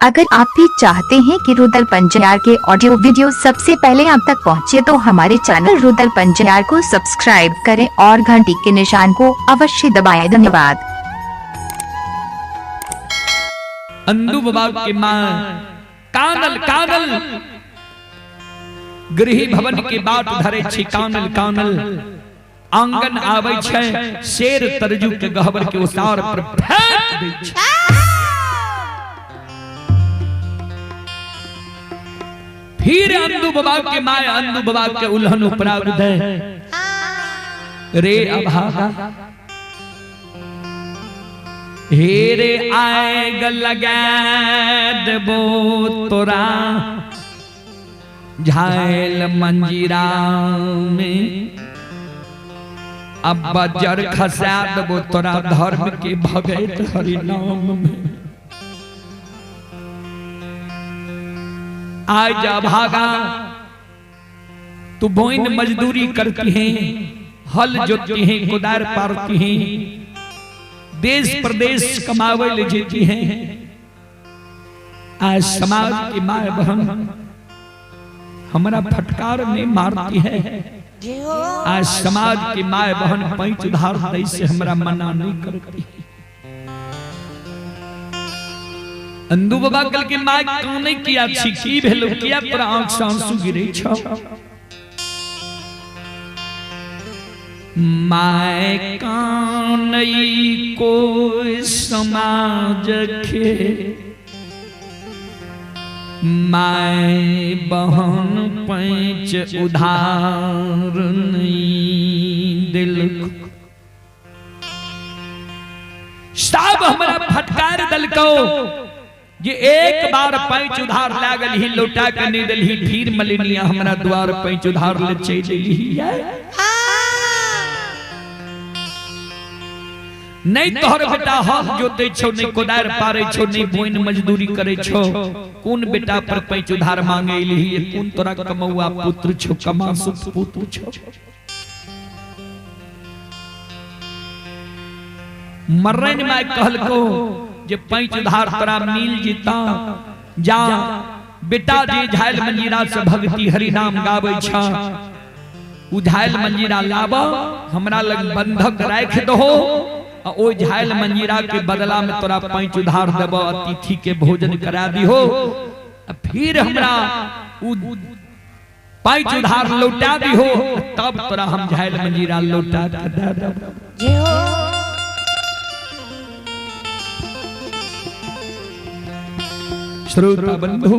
अगर आप भी चाहते हैं कि रुदल पंजार के ऑडियो वीडियो सबसे पहले आप तक पहुंचे तो हमारे चैनल रुदल पंजार को सब्सक्राइब करें और घंटी के निशान को अवश्य दबाएं। धन्यवाद। अंदू बाबा के माँ कानल कानल गृह भवन के बाट धरे छी कानल कानल आंगन आबै छै शेर तरजू के गहबर के ओसार पर फेंक दै छै। फिर अंदू बाबा के माय अंदू बाबा के उल्हन उपराग दे रे अभागा हे रे आएग लगा देबो तोरा झायल मंजीरा में अब बजर खसा देबो तोरा धर्म के भगत हरि नाम में। आज अभागा तू बोइन मजदूरी करती हैं, हल जोतती हैं, कुदार पारती हैं, देश प्रदेश कमावे ले जेती हैं। आज समाज की माए बहन हमारा फटकार नहीं मारती है। आज समाज की माए बहन पैंच उधार दे से हमरा मना नहीं करती। अंदू बाबा कल के my काने किया छी की भेलो किया तोरा आंख से आंसू गिरे छौ। My कानई को समाज के my बहन पैंच उधार नहीं दिल सब हमरा फटकार दलको ये एक बार पैंच उधार लागल ही लौटा के नहीं दिलही फिर मलिनिया हमरा द्वार पैंच उधार ले चल दिलही। नहीं तोहर बेटा हल जोते छो, नहीं कोदार पारे छो, नहीं बोइन मजदूरी करे छो, कौन बेटा पर पैंच उधार मांगे एलही, कौन तोरा कमौआ पुत्र छो, कमासु पुत्र छो। मर्रन my कहलको जे पैंच उधार तोरा मिल जीता जा बेटा जे झायल मंजीरा से भक्ति हरि नाम गाबै छ उ झायल मंजीरा लाब हमरा लग बंधक राख दहो ओ झायल मंजीरा के बदला में तोरा पैंच उधार देब, अतिथि के भोजन करा दिहो, फिर हमरा उ पैंच उधार लौटा दिहो तब तोरा हम झायल मंजीरा लौटा के दे देब। श्रोता बंधु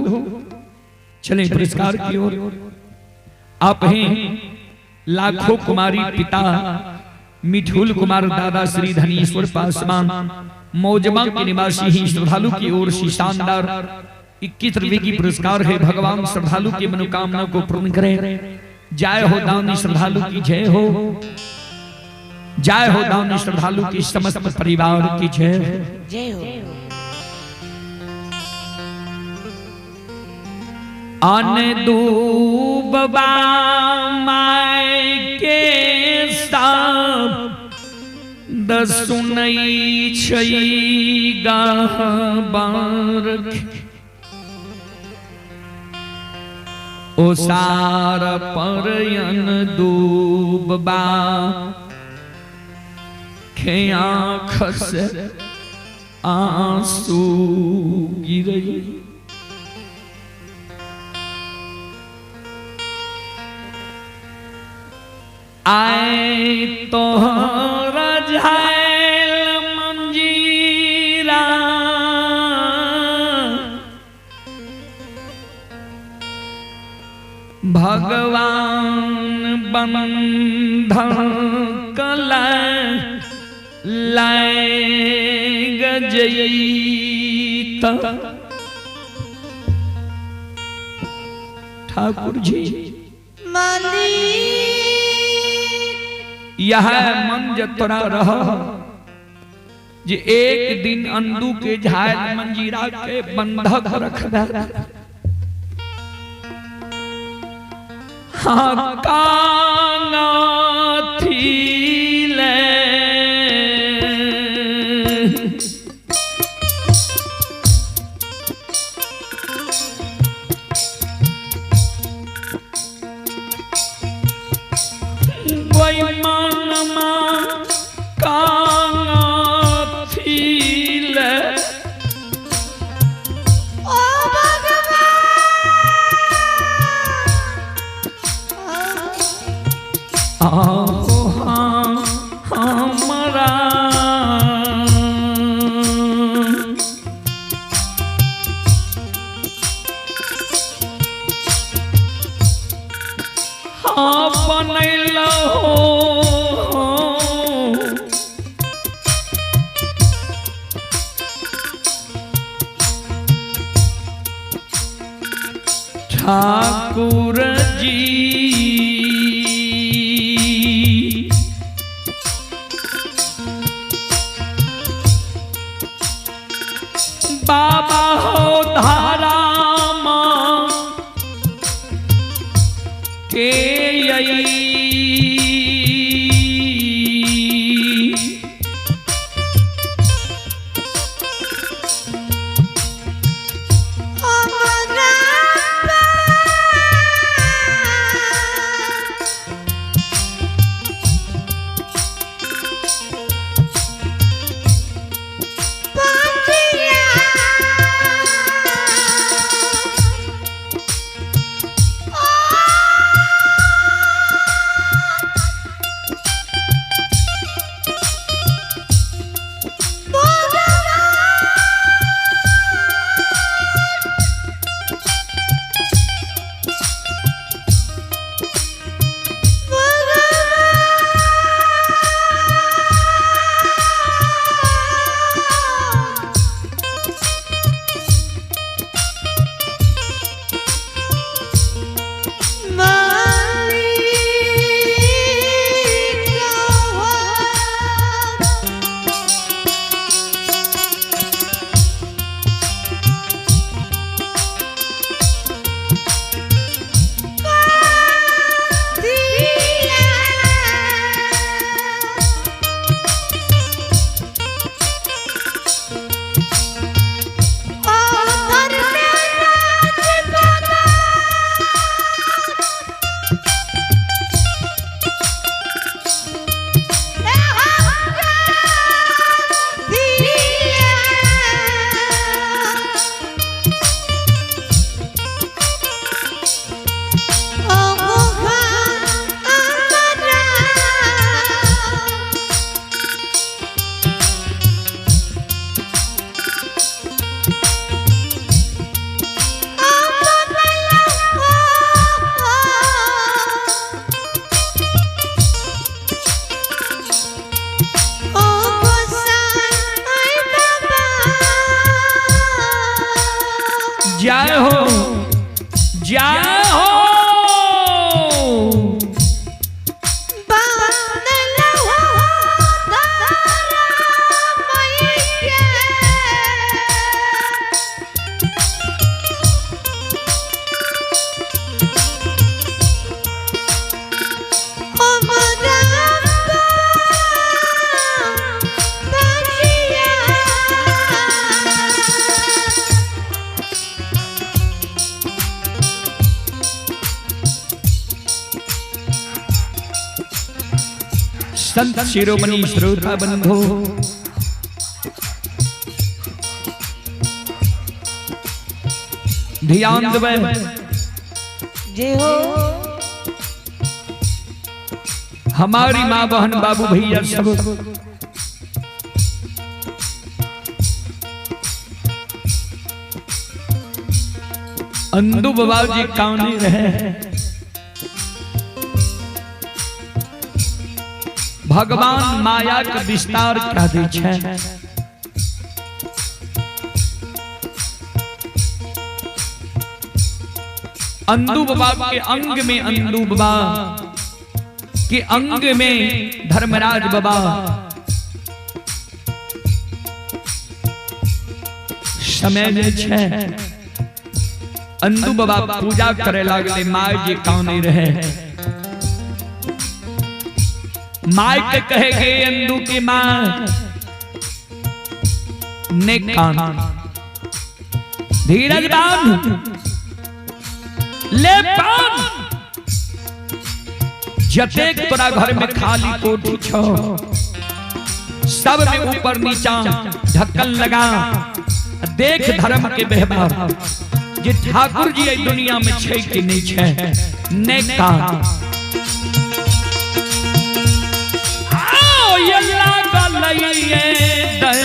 चले पुरस्कार की ओर। आप हैं लाखों कुमारी पिता मिठुल कुमार दादा श्री धनीश्वर पासवान मौजमा के निवासी ही श्रद्धालु की ओर से शानदार 21 रुपए की पुरस्कार है। भगवान श्रद्धालु की मनोकामना को पूर्ण करें। जय हो दानी श्रद्धालु की जय हो, जय हो दानी श्रद्धालु की समस्त परिवार की जय हो। अन दूबा my के साथ सुनई छई गहबर ओसार परयन दूबा खे आँख से आंसू गिरई। आए तोहरा झायल मंजीरा भगवान बंधन कला लाए गजईत। ठाकुर जी यह मन जतरा रह जे एक दिन अंदू के झायल मंजीरा के बंधक रखबे। हाँ काना थी ले बनैलहो। ठाकुर जी बाबा हो धारा मां के यई। जय हो, जय हो। संत शिरोमणि श्रोता बंधो, ध्यान देबै। जय हो। हमारी माँ बहन बाबू भैया सब अंदू बाबा जी काने रहे। भगवान माया के विस्तार कह दै छै। अंदू बाबा के अंग में अंदू बाबा के अंग में धर्मराज बाबा समय जे छै अंदू बाबा पूजा करे लागले। My जी काने रहे। My के कहे गे अंदू की मां ने कान धीरज बांध ले पान जतेक तोरा घर में खाली कोठी छो सब में ऊपर नीचा ढक्कन लगा देख धर्म के व्यवहार जे ठाकुर जी एहि दुनिया में छै कि नहीं छै ने कान आओ ये लागल ये दे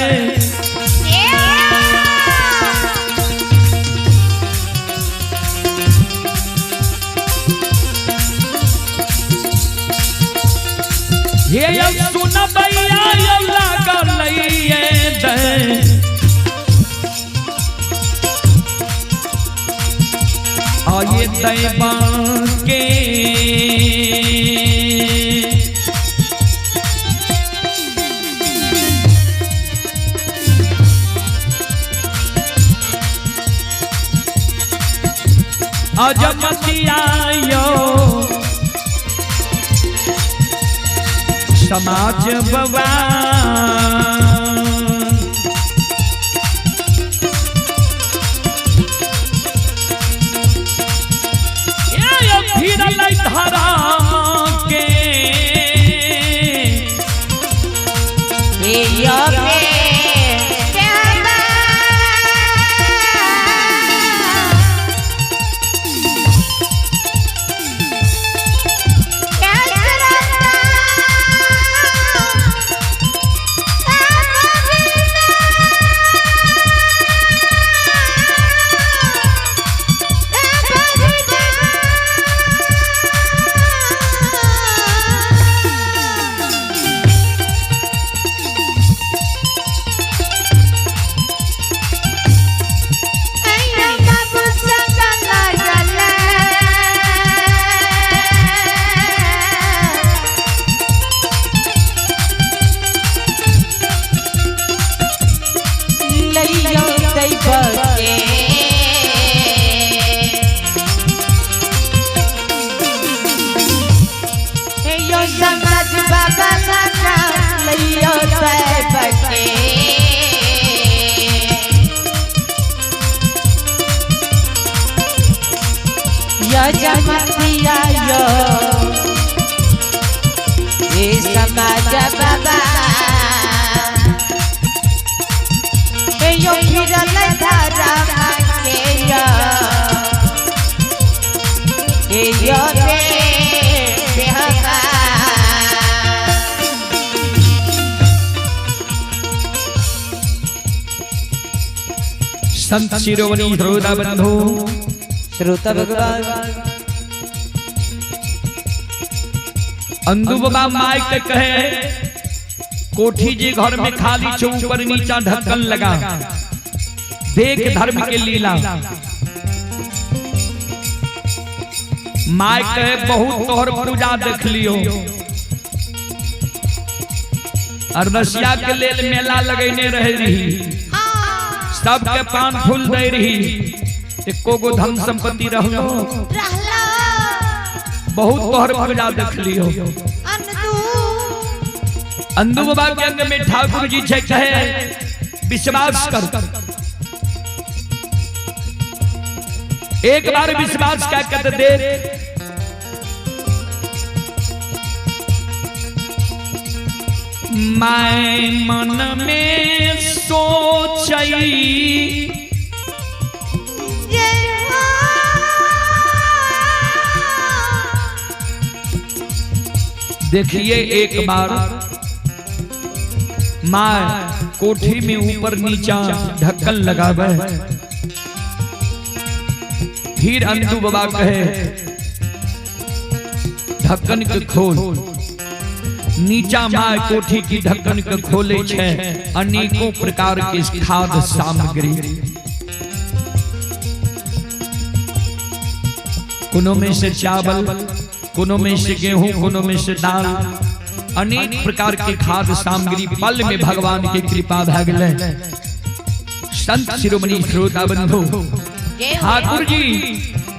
सुनबैया यौ लागल ये दै। आये दैबा के अजमतिया यो समाज बवा। फिरल धरा के समाज बाबा यो फिरल धारा के यो बेहका। संत शिरोमणि श्रोता बंधु श्रोता भगवान अंदू बाबा माइक के कहे कोठी जी घर में खाली छो ऊपर नीचा ढक्कन लगा देख धर्म के लीला। माइक कहे बहुत तोहर पूजा देख लियो अरदसिया के लेल मेला लगैने रहे रही सबके पान फूल दे रही एको गो धन संपत्ति रहलो बहुत तोहर पूजा देख लियो। अंदू बाबा के अंग में ठाकुर जी छे कहे विश्वास कर एक बार विश्वास क्या कहते देख मैं मन में सोचई देखिए एक बार माँ कोठी में ऊपर नीचा ढक्कन लगावे फिर अंदू बाबा कहे ढक्कन के खोल नीचा माँ कोठी की ढक्कन के खोले छे अनेकों प्रकार के खाद्य सामग्री कोनो में से चावल कोनो में से गेहूं कोनो में से दाल अनेक प्रकार के खाद्य सामग्री पल में भगवान के कृपा भए गेलै। संत शिरोमणि श्रोता बंधु ठाकुर जी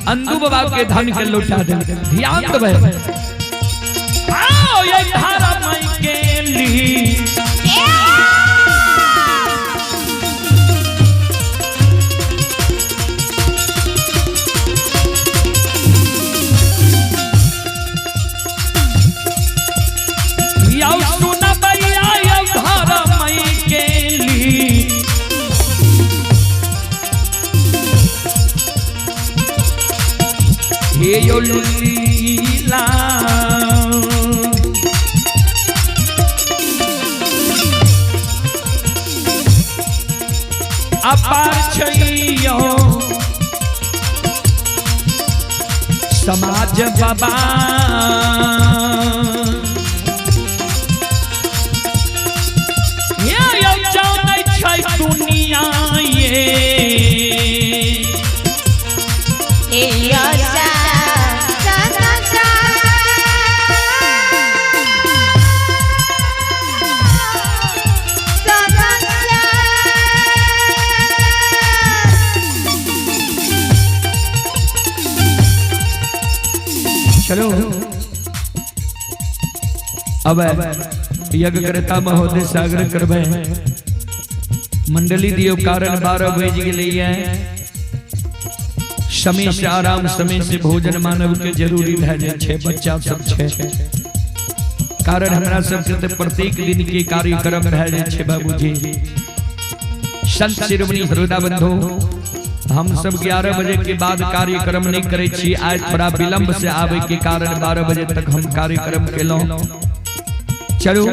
अंदू बाबा के धन के लौटा दे। ध्यान देबै आओ ये धारा माई के ली यो लीला अपार छैयो समाज बाबा। चलो अब यज्ञकर्ता महोदय सागर करबे मंडली दियो कारण 12 बज गेलैया। समय से आराम समय से भोजन मानव के जरूरी भए जाइ छै, बच्चा सब छै कारण हमरा सबके तऽ प्रत्येक दिन के कार्यक्रम भए जाइ छै बाबूजी। संत शिरोमणि श्रोता बंधु, हम सब 11 बजे के बाद कार्यक्रम नहीं करे छी। आज थोड़ा विलंब से आवे के कारण 12 बजे तक हम कार्यक्रम केलहुं। चलो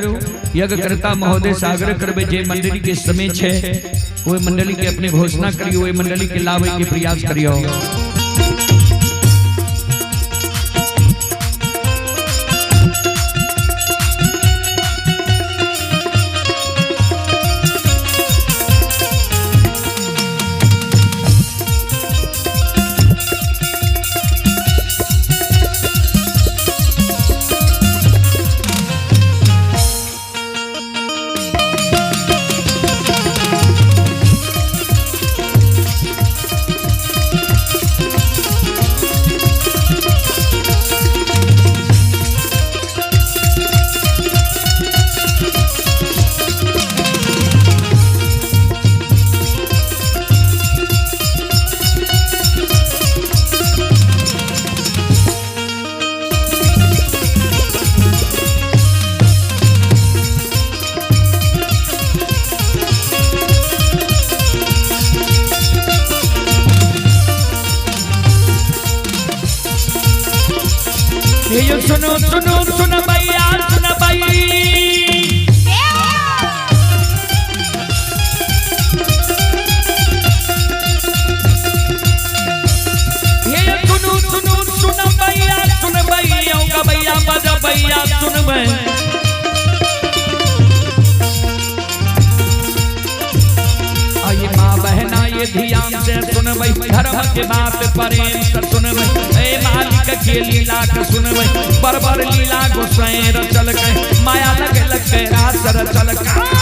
यज्ञकर्ता महोदय सागर करबे जे मंडली के समय छे ओहि मंडली के अपने घोषणा करियो, ओहि मंडली के लावे के प्रयास करियो। ये सुनो सुनो सुन भैया सुन भाई, ये सुनो सुनो सुन भैया सुन भैया भैया बजा भैया सुन भाई। आइए माँ बहना ये ध्यान से सुन भाई, धर्म के बात प्रेम से सुन भाई, ए मालिक के लीला के सुन भाई, बरबर लीला गोसाई रचल के माया लग लग के रास रचल के।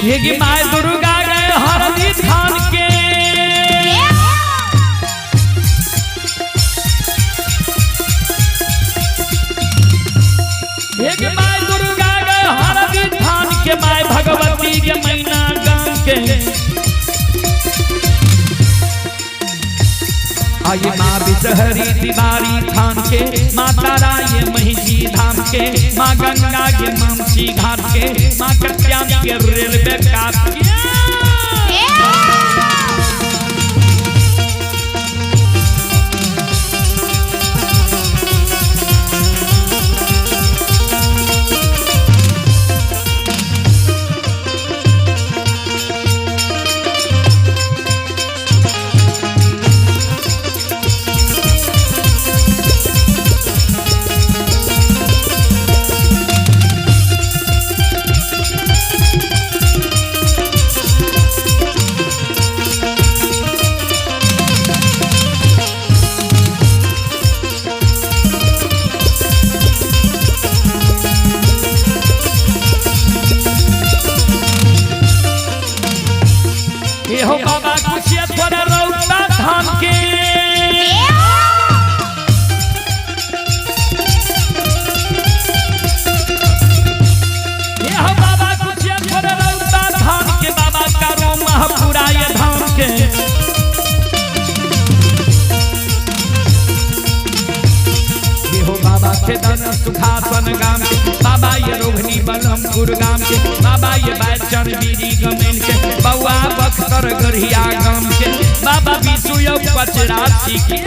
ये माय दुर्गा गए हरदी थान के, एक my Durga गए हरदी थान के, my Bhagwati के मैना गांव के। आइए माँ बिसहरी तिवारी थान के, माता राय महिषी धाम के, माँ गंगा के मामसी घाट के, माँ कत्यान के रेलवे काट के। हे हो बाबा कुशेश्वर रौता धाम के। हे हो बाबा कुशेश्वर रौता धाम के, बाबा करो महापुराय धाम के। हे हो बाबा के दन सुखासन गाम के, बाबा ये रोहिणी बलमपुर गाम के, बाबा ये बैचन बीरी गमेन के, बउआ बख्तर गढ़िया गाम के, बाबा विशु पचरासी के।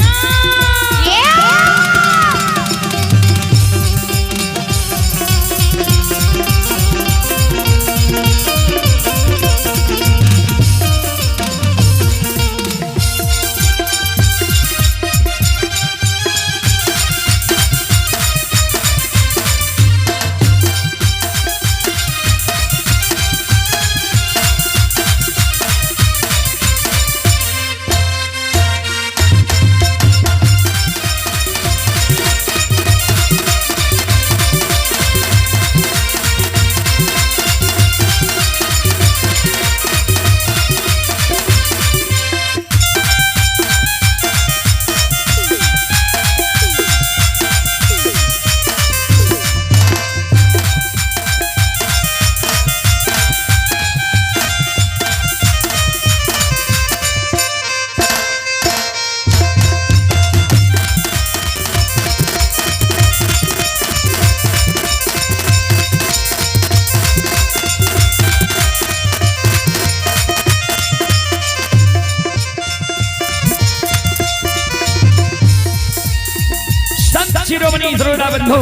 संत शिरोमणि श्रोता बंधु,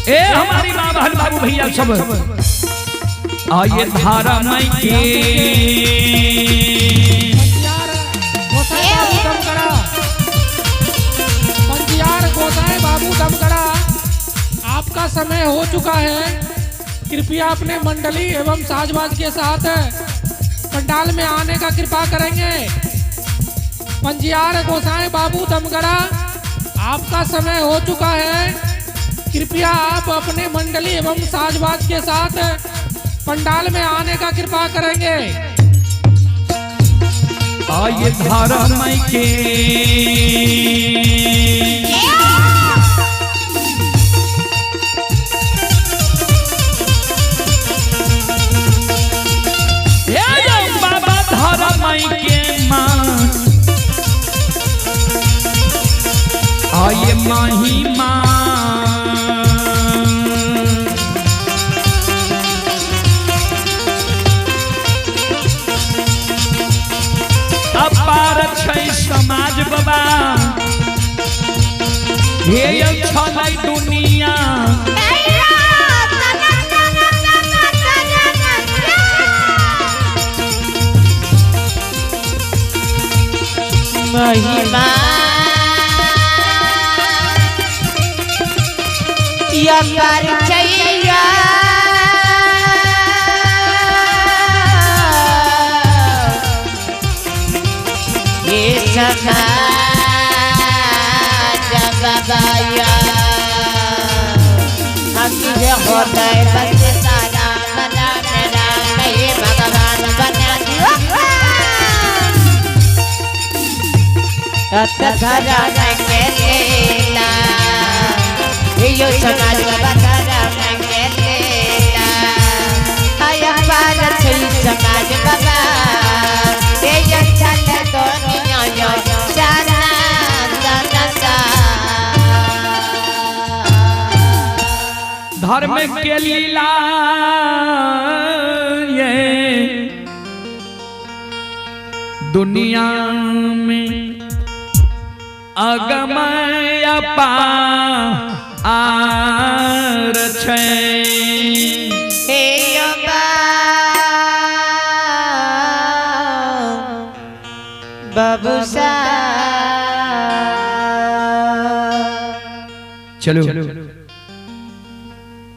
ए हमारी माँ बहन बाबू भैया सब, आइए धारा माई के। पंजियार गोसाई बाबू दमकड़ा, पंजियार गोसाई बाबू दमकड़ा, आपका समय हो चुका है। कृपया अपने मंडली एवं साजबाज के साथ पंडाल में आने का कृपा करेंगे। पंजियार गोसाई बाबू दमगड़ा, आपका समय हो चुका है। कृपया आप अपने मंडली एवं साजबाज के साथ पंडाल में आने का कृपा करेंगे। आइए धारा माई के। हे बाबा धारा माई के माँ, आइए माही माँ। अपार छै समाज बाबा, हे छलै दुनिया। महिमा या परिचया ये समाज बाबाया हम ये होता है बस राम राम राम हे भगवान बना दियो यो समाज बाबा समाज बाबा धर्म के लीला ये दुनिया में अगम अपार छै। हे बबुसा चलो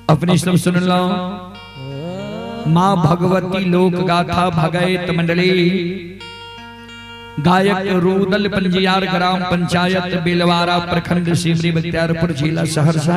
अपने सब सुन लो। माँ भगवती लोक गाथा भगैत मंडली, गायक रूदल पंजियार, ग्राम पंचायत बेलवारा, प्रखंड सिमरी बख्तियारपुर, जिला सहरसा।